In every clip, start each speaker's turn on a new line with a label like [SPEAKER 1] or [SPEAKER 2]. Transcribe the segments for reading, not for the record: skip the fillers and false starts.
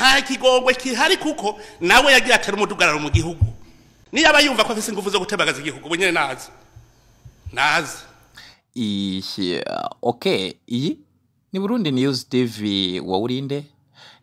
[SPEAKER 1] Nta kigongwe kihari kuko nawe yagiye atera umudugararo mu gihugu. Niyo yumva ko afise ingufu zo gutebagaza igihugu bunyene nazi. Nazi.
[SPEAKER 2] Okay, iyi ni Burundi News TV, wowe urinde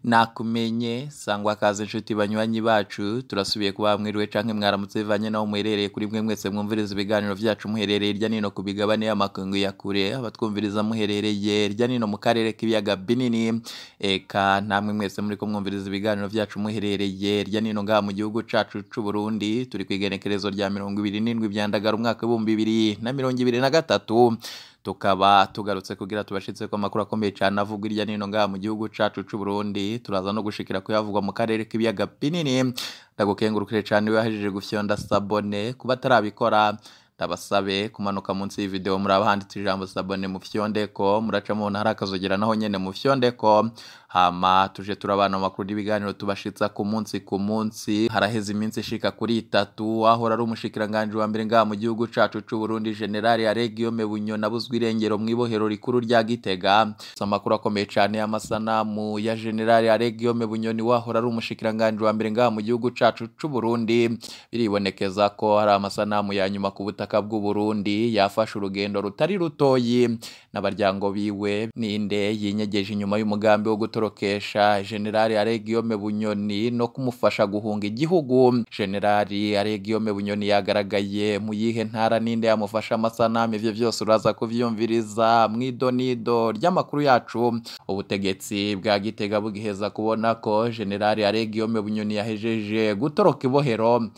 [SPEAKER 2] nakumenye sangwa kaze inshuti banywanyi bacu, turasubiye kuba mwiriwe canke mwaramutse bivanye naho muherereye. Kuri mwe mwese mwumviriza ibiganiro vyacu muherereye irya nino ku migabane y'amakungu ya kure, abatwumviriza muherereye irya nino mu karere k'ibiyaga binini, eka namwe mwese muriko mwumviriza ibiganiro vyacu muherereye irya nino ngaha mu gihugu cacu c'u Burundi. Turi kw'igenekerezo rya 27 Vyandagara umwaka 2023, tukaba tugarutse kugira tubashitse ko amakuru akomeye cyane avugwa irya nino ngaha mu gihugu cacu c'u Burundi. Turaza no gushikira kuyavugwa mu karere k'ibiyaga binini. Ndagukengurukire cyane wahejeje gufyonda sabone, kuba atarabikora ndabasabe kumanuka munsi y'ivideo muraba handitse ijambo sabone mu fyondeko, muraca mubona hari akazogera naho nyene mu fyondeko, hama tuje turabana amakuru n'ibiganiro tubashitsa ku munsi ku munsi. Haraheze iminsi ishika kuri 3 ahora ari umushikiranganje wa mbere ngaha mu gihugu cacu c'u Burundi General Aregiyome Bunyoni abuzwa irengero mw'ibohero rikuru rya Gitega. Amakuru akomeye cane y'amasanamu ya General Aregiyome Bunyoni wahora ari umushikiranganje wa mbere ngaha mu gihugu cacu c'u Burundi, biribonekeza ko hari amasanamu ya nyuma ku butaka bw'u Burundi yafashe urugendo rutari rutoyi n'abaryango biwe. Ninde yinyegeje inyuma y'umugambi wo gutorokesha General Aregiyome Bunyoni no kumufasha guhunga igihugu? General Aregiyome Bunyoni yagaragaye mu yihe ntara? Ninde yamufasha amasanamu? Ivyo vyose uraza kuvyumviriza mw'idonido ry'amakuru yacu. Ubutegetsi bwa Gitega bugiheza kubona ko General Aregiyome Bunyoni yahejeje gutoroka ibohero,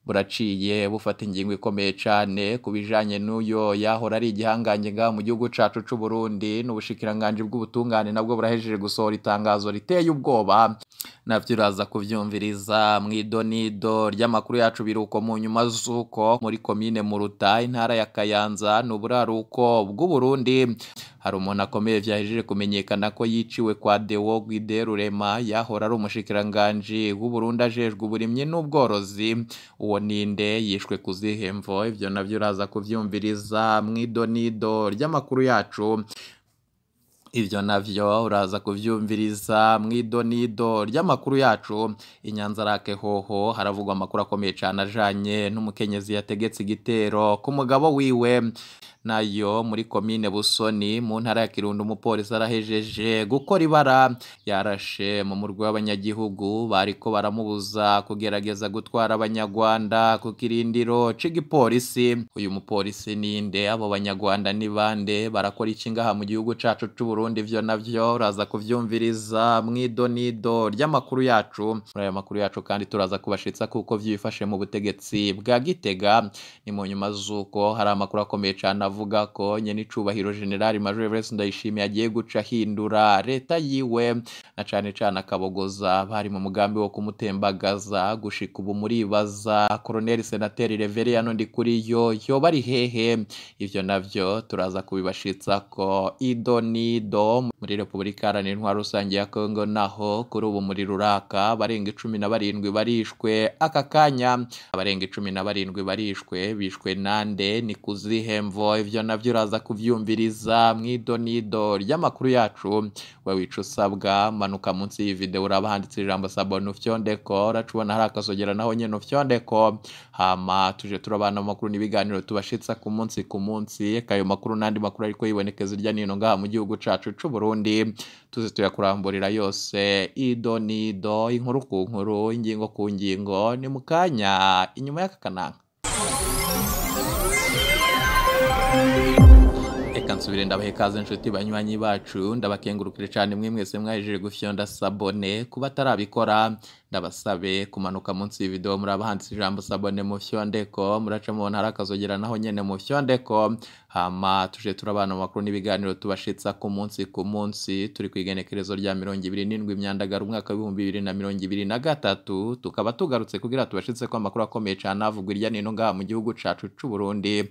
[SPEAKER 2] buraciye bufata ingingo ikomeye cane kubijanye n'uyo yahora ari igihangange ngaha mu gihugu cacu c'u Burundi. N'ubushikiranganje bw'ubutungane nabwo burahejeje gusohora itangazo riteye ubwoba, navyo uraza kuvyumviriza mw'idonido ry'amakuru yacu. Biruko mu nyuma z'uko muri komine Muruta intara ya Kayanza n'uburaruko bw'u Burundi hari umuntu akomeye vyahejeje kumenyekana ko yiciwe kwa Deo Guide Rurema yahora ari umushikiranganje w'u Burundi ajejwe uburimyi n'ubworozi. Uwo ninde yishwe kuzihemvo? Ivyo navyo uraza kuvyumviriza mw'idonido ry'amakuru yacu. Ivyo navyo uraza kuvyumviriza mw'idonido ry'amakuru yacu. Inyanza hoho haravugwa amakuru akomeye cane ajanye n'umukenyezi yategetse igitero ku mugabo wiwe. Nayo muri komine Busoni mu ntara ya Kirundo umupolisi arahejeje gukora ibara, yarashe mu murwi w'abanyagihugu bariko baramubuza kugerageza gutwara abanyarwanda ku kirindiro c'igipolisi. Uyu mupolisi ninde? Abo banyarwanda ni bande? Barakora iki ngaha mu gihugu cacu c'u Burundi? Ivyo navyo uraza kuvyumviriza mw'idonido ry'amakuru yacu. Muri ayo makuru yacu kandi turaza kubashitsa kuko vyifashe mu butegetsi bwa Gitega. Ni mu nyuma z'uko hari amakuru akomeye cane avuga ko nyene icubahiro General Major Evariste Ndayishimiye agiye guca hindura leta yiwe, na cane cane akabogoza bari mu mugambi wo kumutembagaza. Gushika ubu muribaza Colonel Senateri Reveriyano Ndikuriyo yoba ari hehe? Ivyo navyo turaza kubibashitsa ko idonido. Muri Republika Iharanira Intwaro Rusange ya Kongo naho kuri ubu muri ruraka abarenga 17 barishwe aka kanya. Abarenga 17 barishwe, bishwe nande? Ni kuzihemvo? Ivyo navyo uraza kuvyumviriza mw'idonido ry'amakuru yacu. We wica usabwa manuka munsi y'ivideo uraba handitse ijambo sabone ufyondeko, uracubona hari akazogera naho nyene ufyondeko, hama tuje turabana amakuru n'ibiganiro tubashitsa ku munsi ku munsi. Kayo makuru n'andi makuru ariko yibonekeza irya nino ngaha mu gihugu cacu c'u Burundi, tuze tuyakuramburira yose idonido, inkuru ku nkuru, ingingo ku ngingo. Ni mukanya inyuma y'aka kananga. Eka nsubire ndabahe kaze inshuti banywanyi bacu, ndabakengurukire cyane mwe mwese mwahejeje gufyonda sabone. Kuba atarabikora ndabasabe kumanuka munsi y'ivideo muraba handitse ijambo sabone mu fyondeko, muraca mubona hari akazogera naho nyene mu fyondeko, hama tuje turabana amakuru n'ibiganiro tubashitsa ku munsi ku munsi. Turi kw'igenekerezo rya 27 Myandagara umwaka 2023, tukaba tugarutse kugira tubashitse ko amakuru akomeye cane avugwa irya nino ngaha mu gihugu cacu c'u Burundi.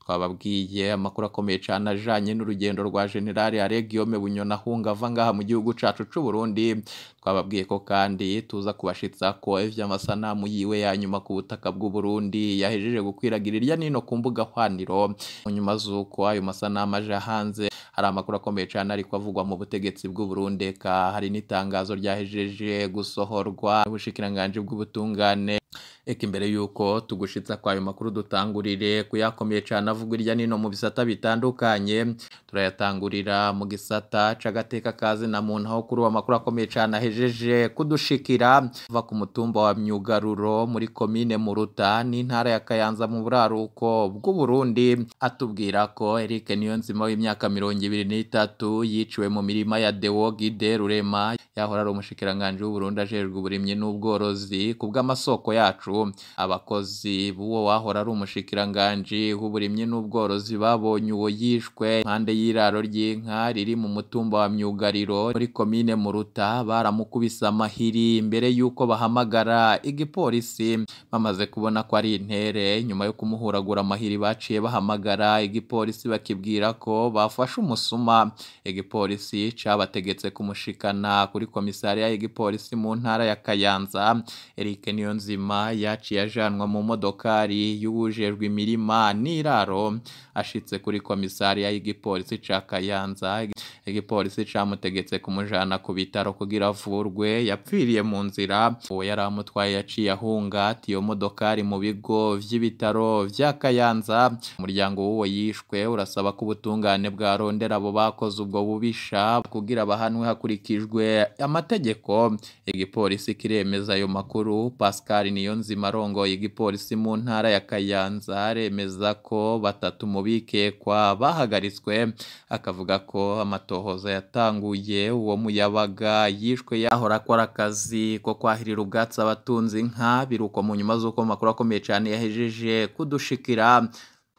[SPEAKER 2] Twababwiye amakuru akomeye cane ajanye n'urugendo rwa General Aregiyome Bunyoni ahunga ava ngaha mu gihugu cacu c'u Burundi. Twababwiye ko kandi tuza kubashitsa ko ivy'amasanamu yiwe ya nyuma ku butaka bw'u Burundi yahejeje gukwiragira irya nino ku mbuga hwaniro. Nyuma z'uko ayo masanamu aje hanze, Hari amakuru akomeye cyane ariko avugwa mu butegetsi bw'u Burundi, eka hari n'itangazo ryahejeje gusohorwa n'ubushikiranganje bw'ubutungane. Eka imbere yuko tugushitsa kwayo makuru dutangurire kuyakomeye cyane avugwa irya nino mu bisata bitandukanye, turayatangurira mu gisata c'agateka kazi na muntu, aho kuri uwo makuru akomeye cyane ahejeje kudushikira va ku mutumba wa Myugaruro muri komine Muruta n'intara ya Kayanza mu buraruko bw'u Burundi, atubwira ko Eric Niyonzima w'imyaka 23 yiciwe mu mirima ya Deo Gide Rurema, yahora ari umushikiranganje w'u Burundi ajejwe uburimyi n'ubworozi. Ku bw'amasoko yacu, abakozi b'uwo wahora ari umushikiranganje w'uburimyi n'ubworozi babonye uwo yishwe impande y'iraro ry'inka riri mu mutumba wa Myugariro muri komine Muruta, baramukubise amahiri imbere yuko bahamagara igipolisi. Bamaze kubona ko ari intere, nyuma yo kumuhuragura amahiri baciye bahamagara igipolisi bakibwira ko bafashe umusuma. Igipolisi cabategetse kumushikana kuri komisariya y'igipolisi mu ntara ya Kayanza. Eric Niyonzima yaciye ajanwa mu modokari y'uwujejwe imirima n'iraro. Ashitse kuri komisariya y'igipolisi ca Kayanza, igipolisi camutegetse kumujana ku bitaro kugira avurwe. Yapfiriye mu nzira. Uwo yari amutwaye yaciye ahunga ati iyo modokari mu bigo vy'ibitaro vya Kayanza. Umuryango w'uwo yishwe urasaba ko ubutungane bwarondera abo bakoze ubwo bubisha kugira bahanwe hakurikijwe amategeko. Igipolisi kiremeza ayo makuru. Pascal Niyonzima arongoye igipolisi mu ntara ya Kayanza aremeza ko batatu mu bikekwa bahagaritswe, akavuga ko amatohoza yatanguye. Uwo muyabaga yishwe yahora akora akazi ko kwahirira ubwatsi abatunze inka. Biruko mu nyuma z'uko amakuru akomeye cyane yahejeje kudushikira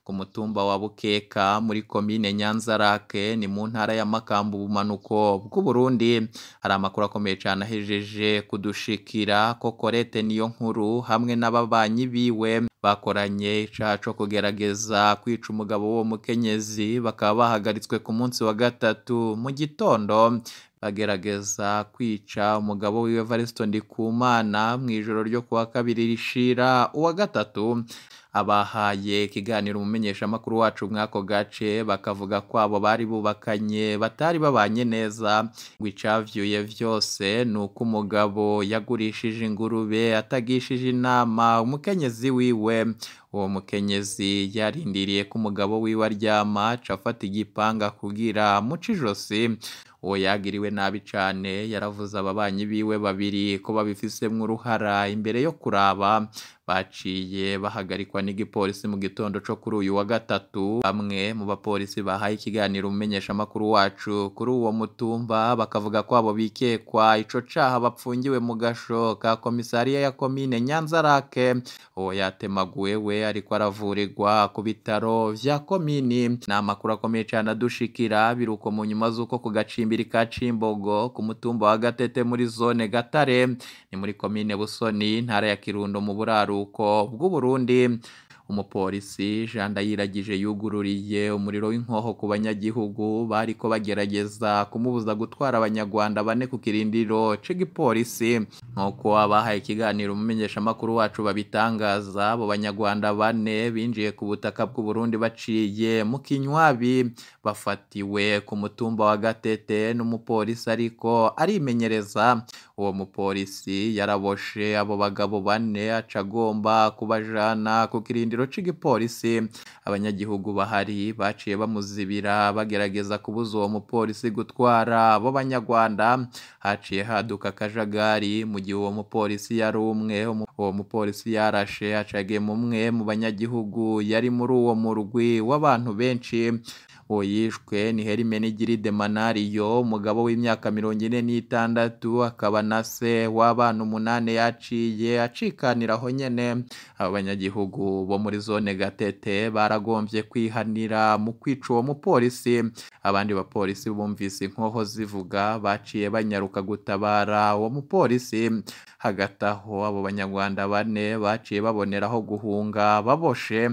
[SPEAKER 2] ku mutumba wa Bukeka muri komine Nyanzarake ni mu ntara ya Makamba ubumanuko bw'u Burundi, hari amakuru akomeye cyane ahejeje kudushikira ko Korete niyo nkuru hamwe n'ababanyi biwe bakoranye icaha co kugerageza kwica umugabo w'uwo mukenyezi, bakaba bahagaritswe ku munsi wa gatatu mu gitondo bagerageza kwica umugabo wiwe Evaristo Ndikumana mu ijoro ryo kuwa kabiri rishira uwa gatatu. Abahaye ikiganiro umumenyeshamakuru wacu mw'ako gace bakavuga ko abo bari bubakanye batari babanye neza, ngo icavyuye vyose ni uko umugabo yagurishije ingurube atagishije inama umukenyezi wiwe. Uwo mukenyezi yarindiriye ko umugabo wiwe aryama aca afata igipanga kugira amuce ijosi. Uwo yagiriwe nabi cane yaravuze ababanyi biwe babiri ko babifisemwo uruhara. Imbere yo kuraba baciye bahagarikwa n'igipolisi mu gitondo co kuri uyu wa gatatu. Bamwe mu bapolisi bahaye ikiganiro umumenyeshamakuru wacu kuri uwo mutumba bakavuga ko abo bikekwa ico caha bapfungiwe mu gasho ka komisariya ya komine Nyanzarake. Uwo yatemaguwe we ariko aravurirwa ku bitaro vya komini. Ni amakuru akomeye cane adushikira biruko mu nyuma z'uko ku gacimbiri ka Cimbogo ku mutumba wa Gatete muri zone Gatare ni muri komine Busoni intara ya Kirundo mu buraruko bw'u Burundi, umupolisi Jean Ndayiragije yugururiye umuriro w'inkoho ku banyagihugu bariko bagerageza kumubuza gutwara abanyarwanda bane ku kirindiro c'igipolisi. Nk'uko abahaye ikiganiro umumenyeshamakuru wacu babitangaza, abo banyarwanda bane binjiye ku butaka bw'u Burundi baciye mu Kinywabi, bafatiwe ku mutumba wa Gatete n'umupolisi ariko arimenyereza. Uwo mupolisi yaraboshe abo bagabo bane aca agomba kubajana ku kirindiro c'igipolisi. Abanyagihugu bahari baciye bamuzibira bagerageza kubuza uwo mupolisi gutwara abo banyarwanda. Haciye haduka akajagari mu gihe uwo mupolisi yari umwe. Uwo mupolisi yarashe aca umwe mu banyagihugu yari muri uwo murwi w'abantu benshi. Uwo yishwe ni Hermenegilde Manariyo, umugabo w'imyaka 46, akaba na se w'abana 8 yaciye acikaniraho nyene. Abo banyagihugu bo muri zone Gatete baragomvye kwihanira mu kwica uwo mupolisi. Abandi bapolisi bumvise inkoho zivuga baciye banyaruka gutabara uwo mupolisi. Hagati aho abo banyarwanda bane baciye baboneraho guhunga baboshe.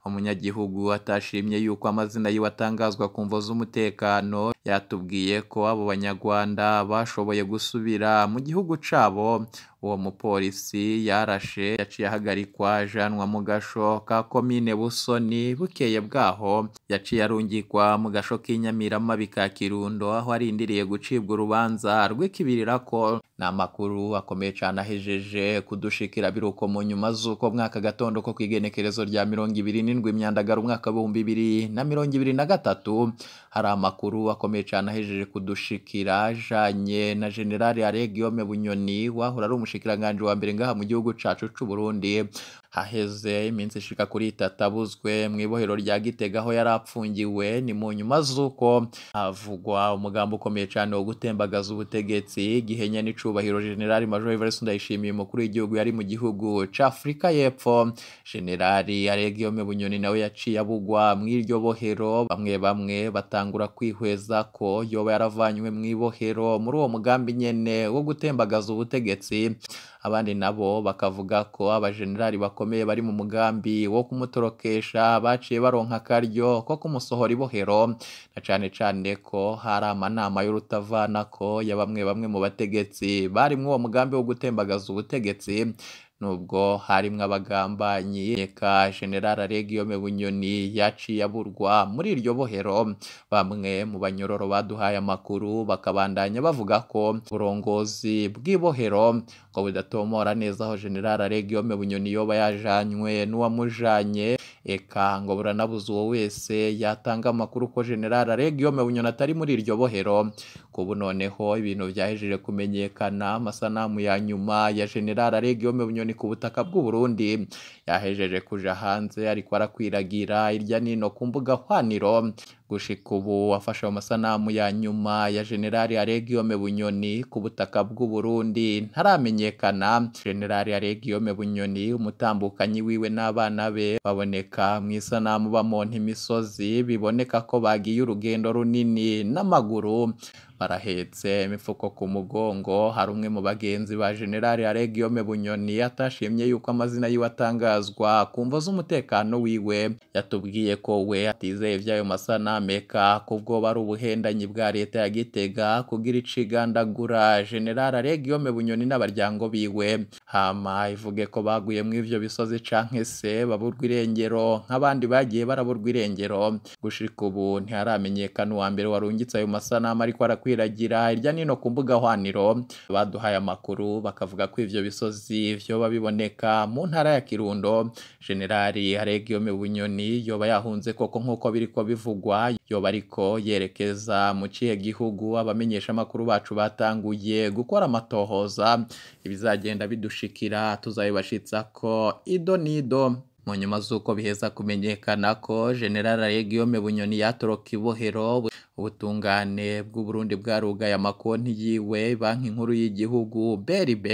[SPEAKER 2] Umunyagihugu atashimye yuko amazina yiwe atangazwa ku mvo z'umutekano yatubwiye ko abo banyarwanda bashoboye gusubira mu gihugu cabo. Uwo mupolisi yarashe yaciye ahagarikwa ajanwa mu gasho ka komine Busoni. Bukeye bwaho Yaciye arungikwa mu gasho k'inyamiramabi ka Kirundo aho arindiriye gucibwa urubanza rw'ikibirirako. Ni amakuru akomeye cane ahejeje kudushikira biruko mu nyuma z'uko mwaka gatondo ko kw'igenekerezo rya 27 Myandagaro umwaka 2023 hari amakuru akomeye cane ahejeje kudushikira ajanye na General Alain Guillaume Bunyoni wahora ari umushikiranganje wa mbere ngaha mu gihugu cacu c'u Burundi. Haheze iminsi ishika kuri itatu abuzwe mw'ibohero rya Gitega aho yari apfungiwe. Ni mu nyuma z'uko havugwa umugambi ukomeye cane wo gutembagaza ubutegetsi gihenya n'icubahiro General Major Evariste Ndayishimiye umukuru w'igihugu yari mu gihugu c'Afrika y'Epfo. General Alain Guillaume Bunyoni nawe yaciye abugwa mw'iryo bohero, bamwe bamwe batangura kwihweza ko yoba yaravanywe mw'ibohero muri uwo mugambi nyene wo gutembagaza ubutegetsi. Abandi nabo bakavuga ko abajenerali bakomeye bari mu mugambi wo kumutorokesha baciye baronka akaryo ko kumusohora ibohero, na cane cane ko hari amanama y'urutavanako ya bamwe bamwe mu bategetsi bari mw'uwo mugambi wo gutembagaza ubutegetsi. Nubwo harimwo abagambanyi, eka General Alain Guillaume Bunyoni yaciye aburwa muri iryo bohero. Bamwe mu banyororo baduhaye amakuru bakabandanya bavuga ko uburongozi bw'ibohero ngo budatomora neza aho General Alain Guillaume Bunyoni yoba yajanywe n'uwamujanye, eka ngo buranabuza uwo wese yatanga amakuru ko General Alain Guillaume Bunyoni atari muri iryo bohero. Kubu noneho ibintu vyahejeje kumenyekana, amasanamu ya nyuma ya General Alain Guillaume Bunyoni ku butaka bw'u Burundi yahejeje kuja hanze, ariko arakwiragira irya nino ku mbuga hwaniro. Gushika ubu afashe amasanamu ya nyuma ya General Alain Guillaume Bunyoni ku butaka bw'u Burundi ntaramenyekana. General Alain Guillaume Bunyoni, umutambukanyi wiwe n'abana be baboneka mw'isanamu bamonta imisozi, biboneka ko bagiye urugendo runini n'amaguru, barahetse imifuko ku mugongo. Hari umwe mu bagenzi ba General Alain Guillaume Bunyoni atashimye yuko amazina yiwe atangazwa ku mvo z'umutekano wiwe, yatubwiye ko we atizeye ivy'ayo masanamu, eka kubwo bari ubuhendanyi bwa leta ya Gitega kugira icigandagura General Alain Guillaume Bunyoni n'abaryango biwe, hama ivuge ko baguye mw'ivyo bisozi canke se baburwa irengero nk'abandi bagiye baraburwa irengero. Gushika ubu ntiharamenyekana uwa mbere warungitse ayo masanamu ariko arakwiragira irya nino ku mbuga hwaniro. Baduhaye amakuru bakavuga ko ivyo bisozi vyoba biboneka mu ntara ya Kirundo. General Alain Guillaume Bunyoni yoba yahunze koko nk'uko biriko bivugwa, yoba ariko yerekeza mu cihe gihugu? Abamenyesha amakuru bacu batanguye gukora amatohoza, ibizagenda bidushikira tuzabibashitsako ido nido. Mu nyuma z'uko biheza kumenyekana ko General Alain Guillaume Bunyoni yatoroka ibohero, ubutungane bw'u Burundi bwarugaye amakonti yiwe. Banki nkuru y'igihugu BRB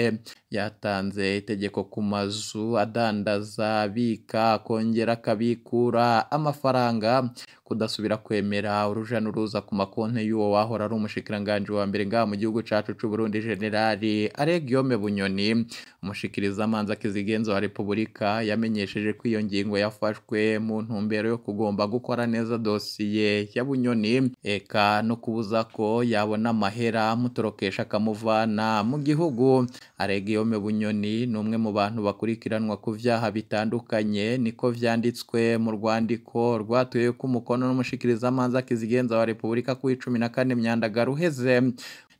[SPEAKER 2] yatanze itegeko ku mazu adandaza, abika, akongera akabikura amafaranga kudasubira kwemera uruja n'uruza ku makonti y'uwo wahora ari umushikiranganje wa mbere ngaha mu gihugu cacu c'u Burundi General Alain Guillaume Bunyoni. Umushikirizamanza kizigenza wa Repubulika yamenyesheje ko iyo ngingo yafashwe mu ntumbero yo kugomba gukora neza dosiye ya Bunyoni, eka no kubuza ko yabona amahera amutorokesha akamuvana mu gihugu. Alain Guillaume Bunyoni ni umwe mu bantu bakurikiranwa ku vyaha bitandukanye, niko vyanditswe mu rwandiko rwatuye ku mukono n'umushikirizamanza kizigenza wa Repubulika ku 14 Myandagaro uheze.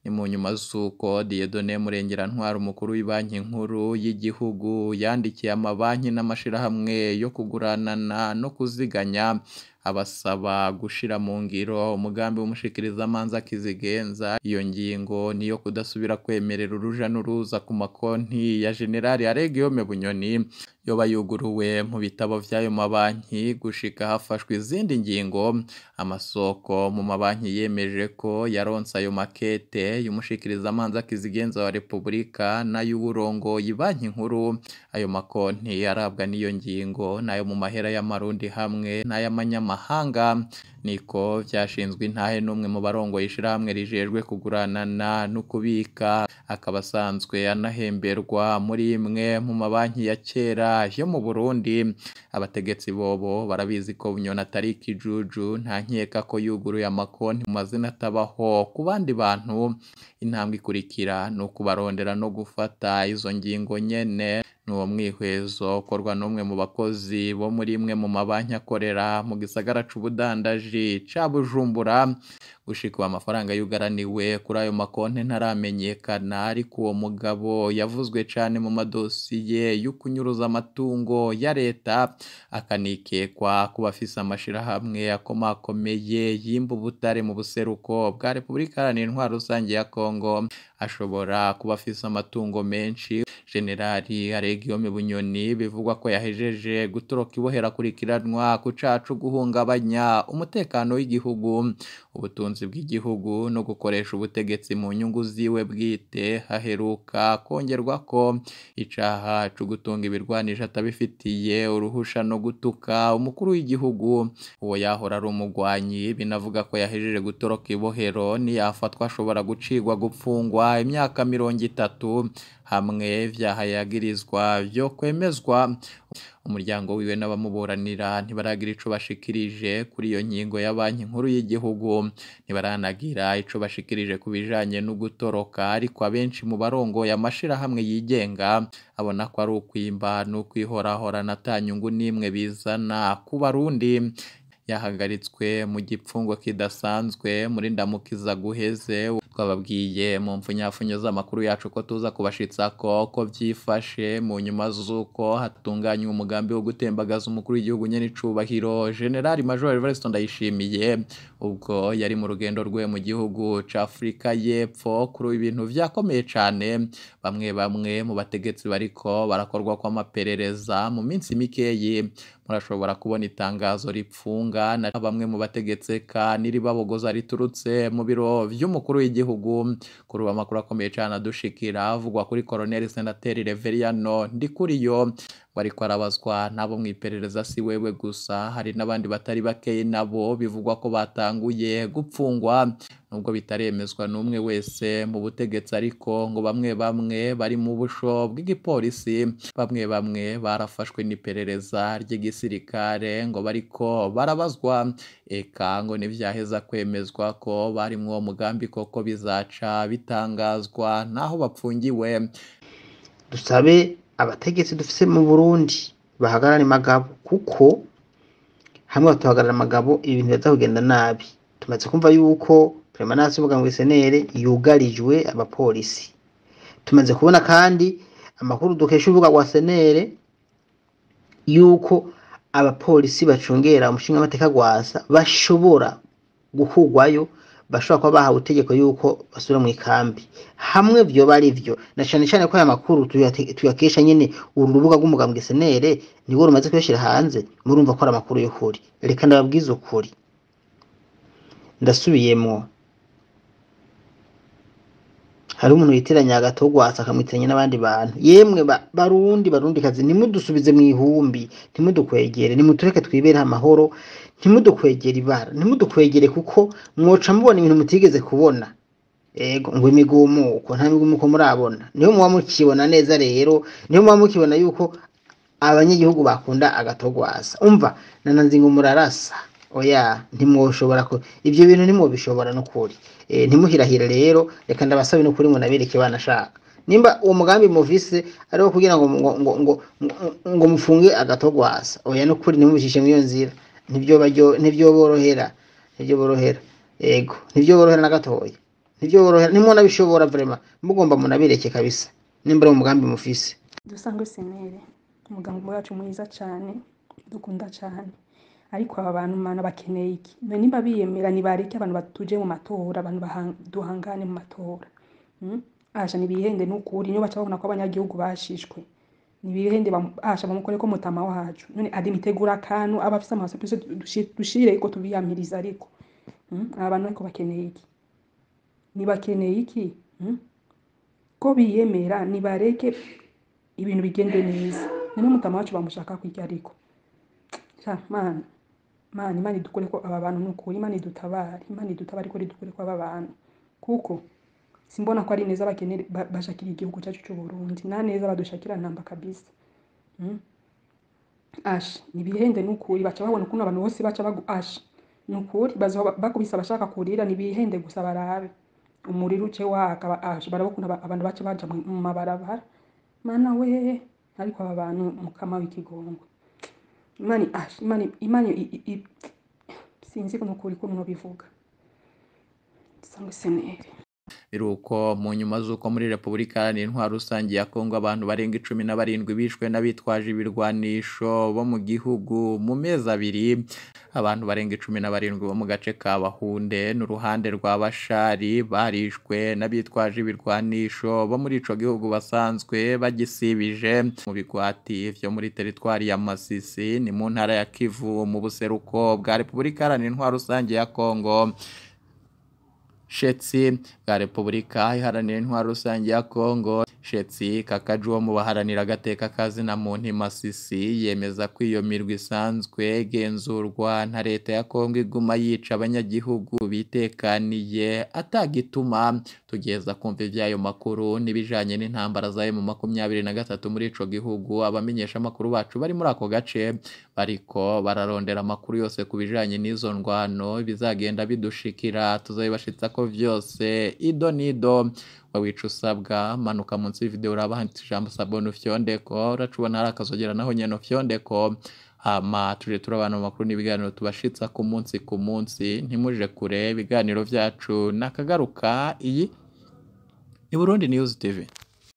[SPEAKER 2] Ni mu nyuma z'uko Dieudonné Murengerantwari umukuru w'ibanki nkuru y'igihugu yandikiye amabanki n'amashirahamwe yo kuguranana no kuziganya abasaba gushira mu ngiro umugambi w'umushikirizamanza kizigenza. Iyo ngingo niyo kudasubira kwemerera uruja n'uruza ku makonti ya General Alain Guillaume Bunyoni yoba yuguruwe mu bitabo vy'ayo mabanki gushika hafashwe izindi ngingo. Amasoko mu mabanki yemeje ko yaronse ayo makete y'umushikirizamanza kizigenza wa Repubulika n'ay'uburongoye banki nkuru. Ayo makonti arabwa n'iyo ngingo n'ayo mu mahera y'amarundi hamwe n'ay'amanyamahanga, niko vyashinzwe intahe n'umwe mu barongoye ishirahamwe rijejwe kuguranana no kubika, akaba asanzwe anahemberwa muri imwe mu mabanki ya kera yo mu Burundi. Abategetsi bobo barabizi ko Bunyoni atari ikijuju, nta nkeka ko yuguruye amakonti mu mazina atabaho ku bandi bantu. Intambwe ikurikira ni ukubarondera no gufata izo ngingo nyene. N'uwo mwihwezo ukorwa n'umwe mu bakozi bo muri imwe mu mabanki akorera mu gisagara c'ubudandaji ca Bujumbura. Gushika ubu amafaranga yugaraniwe kuri ayo makonti ntaramenyekana, ariko uwo mugabo yavuzwe cane mu madosiye yo kunyuruza amatungo ya leta, akanikekwa kuba afise amashirahamwe akomakomeye yimba ubutare mu buseruko bwa Repubulika Iharanira Intwaro Rusange ya Kongo. Ashobora kuba afise amatungo menshi. Generali Aregiyome Bunyoni bivugwa ko yahejeje gutoroka ibohera akurikiranwa ku caha co guhungabanya umutekano w'igihugu, ubutunzi bw'igihugu no gukoresha ubutegetsi mu nyungu ziwe bwite. Haheruka kongerwa ko icaha co gutunga ibirwanisho atabifitiye uruhusha no gutuka umukuru w'igihugu. Uwo yahora ari umugwanyi binavuga ko yahejeje gutoroka ibohero, niyafatwa ashobora gucigwa gupfungwa imyaka 30 hamwe vyaha yagirizwa vyo kwemezwa. Umuryango wiwe n'abamuburanira ntibaragira ico bashikirije kuri iyo ngingo ya banki nkuru y'igihugu, ntibaranagira ico bashikirije ku bijanye no gutoroka, ariko abenshi mu barongoye amashirahamwe yigenga abona ko ari ukwimba n'ukwihorahorana ata nyungu n'imwe bizana ku Barundi. Yahagaritswe mu gipfungo kidasanzwe muri ndamukiza guheze. Twababwiye mu mfunyafunyo z'amakuru yacu ko tuza kubashitsako ko vyifashe mu nyuma z'uko hatunganywa umugambi wo gutembagaza umukuru w'igihugu nyenicubahiro General Major Evariste Ndayishimiye ubwo yari mu rugendo rwe mu gihugu ca Afrika y'Epfo. Kuri ibintu vyakomeye cane, bamwe bamwe mu bategetsi bariko barakorwa kw'amaperereza mu minsi mikeyi murashobora kubona itangazo ripfunga na bamwe mu bategetse ka n'iribabogoza riturutse mu biro vy'umukuru w'igihugu. Kuri ubu amakuru akomeye cane adushikira avugwa kuri Colonel Senateri Reveriyano Ndikuriyo wariko arabazwa n'abo mw'iperereza. Si wewe gusa, hari n'abandi batari bakeye nabo bivugwa ko batanguye gupfungwa nubwo bitaremezwa n'umwe wese mu butegetsi, ariko ngo bamwe bamwe bari mu busho bw'igipolisi, bamwe bamwe barafashwe n'iperereza ry'igisirikare ngo bariko barabazwa. Eka ngo ntivyaheza kwemezwa ko bari mw'uwo mugambi koko bizaca bitangazwa naho bapfungiwe.
[SPEAKER 3] Dusabe abategetsi dufise mu Burundi bahagarare magabo, kuko hamwe batuhagarara magabo ibintu biza kugenda nabi. Tumaze kumva yuko permanence y'umugambwe SNL yugarijwe abapolisi. Tumaze kubona kandi amakuru dukesha urubuga rwa SNL yuko abapolisi bacungera umushinga amateka Rwasa bashobora gukugwayo, bashobora kuba bahawe itegeko yuko basubira mu ikambi. Hamwe vyoba ari vyo, na cane cane ko aya makuru tuyakesha nyene uru rubuga rw'umugambwe SNL nirwo rumaze kuyashira hanze, murumva ko ari amakuru y'ukuri. Reka ndababwize ukuri, ndasubiyemwo, hari umuntu yitiranya Agatogwasa akamwitiranya n'abandi bantu. Yemwe Barundi, Barundikazi, ntimudusubize mu ihumbi, ntimudukwegere, nimutureke twibere amahoro, ntimudukwegere ibara, ntimudukwegere kuko mwoca mubona ibintu mutigeze kubona. Ego ngo imigumuko, nta migumuko murabona. Niho muba mukibona neza rero, niho muba mukibona yuko abanyagihugu bakunda Agatogwasa. Umva nananzingo murarasa, oya ntimwoshobora ko ivyo bintu ntimwobishobora n'ukuri. Ntimuhirahire rero, reka ndabasabe n'ukuri ngo nabereke banashaka. Nimba uwo mugambi mufise ari wo kugira ngo ngo ngo ngo ngo mufunge Agatogwasa, oya n'ukuri ntimubishishe mw'iyo nzira, ntivyoborohera, ntivyoborohera. Ego ntivyoborohera na gatoya, ntivyoborohera, ntimwonabishobora vraiment, mugomba munabereke kabisa nimba ari umugambi mufise.
[SPEAKER 4] Dusangwe SNL, umugambi wacu mwiza cane dukunda cane, ariko aba bantu mana bakeneye iki? None nimba biyemera nibareke abantu batuje mu matora, abantu duhangane mu matora. Asha nibihende n'ukuri, niyo baca babona ko abanyagihugu bashishwe. Nibihende asha bamukore ko mutama wacu. None adimitegura akantu aba afise amaso twese dushire ko tubiyamiriza ariko. Aba bantu ariko bakeneye iki? Nibakeneye iki? Ko biyemera nibareke ibintu bigende neza. None mutama wacu bamushaka kwirya ariko. Sha mana, mana Imana idukure ko aba bantu n'ukuri, Imana idutabare, Imana idutabare ko idukure ko aba bantu. Kuko simbona ko ari neza bakenere bashakira igihugu cyacu cy'u Burundi, nta neza badushakira namba kabisa. Ash nibihende n'ukuri, baca babona ukuntu abantu bose baca bagu ash n'ukuri, bazoba bakubise abashaka kurira, nibihende gusa barabe umuriro uce waka, ash barabakunda abantu baca baja mu mabarabara. Mana we. Ariko aba bantu, mukama w'ikigongo, Imana Imana sinzi nukuri ko bivuga sangwe seneri.
[SPEAKER 2] Biruko mu nyuma z'uko muri Repubulika Iharanira Intwaro Rusange ya Kongo abantu barenga 17 bishwe n'abitwaje ibirwanisho bo mu gihugu mu mezi abiri. Abantu barenga 17 bo mu gace ka Bahunde n'uruhande rwa Bashari barishwe n'abitwaje ibirwanisho bo muri ico gihugu basanzwe bagisibije mu bigwati vyo muri teritwari ya Masisi, ni mu ntara ya Kivu mu buseruko bwa Repubulika Iharanira Intwaro Rusange ya Kongo. Shetsi bwa Repubulika Iharanira Intwaro Rusange ya Kongo, Shetsi Kakaju wo mu baharanira agateka kazina muntu Masisi, yemeza ko iyo mirwi isanzwe igenzurwa na leta ya Kongo iguma yica abanyagihugu bitekaniye atagituma. Tugeza kumva ivy'ayo makuru n'ibijanye n'intambara zayo mu 23 muri ico gihugu. Abamenyesha amakuru bacu bari muri ako gace bariko bararondera amakuru yose ku bijanye n'izo ndwano, bizagenda bidushikira tuzabibashitsa ko vyose ido nido. Wawica usabwa manuka munsi y'ivideo uraba handitse ijambo sabone ufyondeko, uracubona hari akazogera naho nyene ufyondeko, hama tuje turabana mu makuru n'ibiganiro tubashitsa ku munsi ku munsi. Ntimuje kure ibiganiro vyacu nakagaruka. Iyi ni Burundi News TV.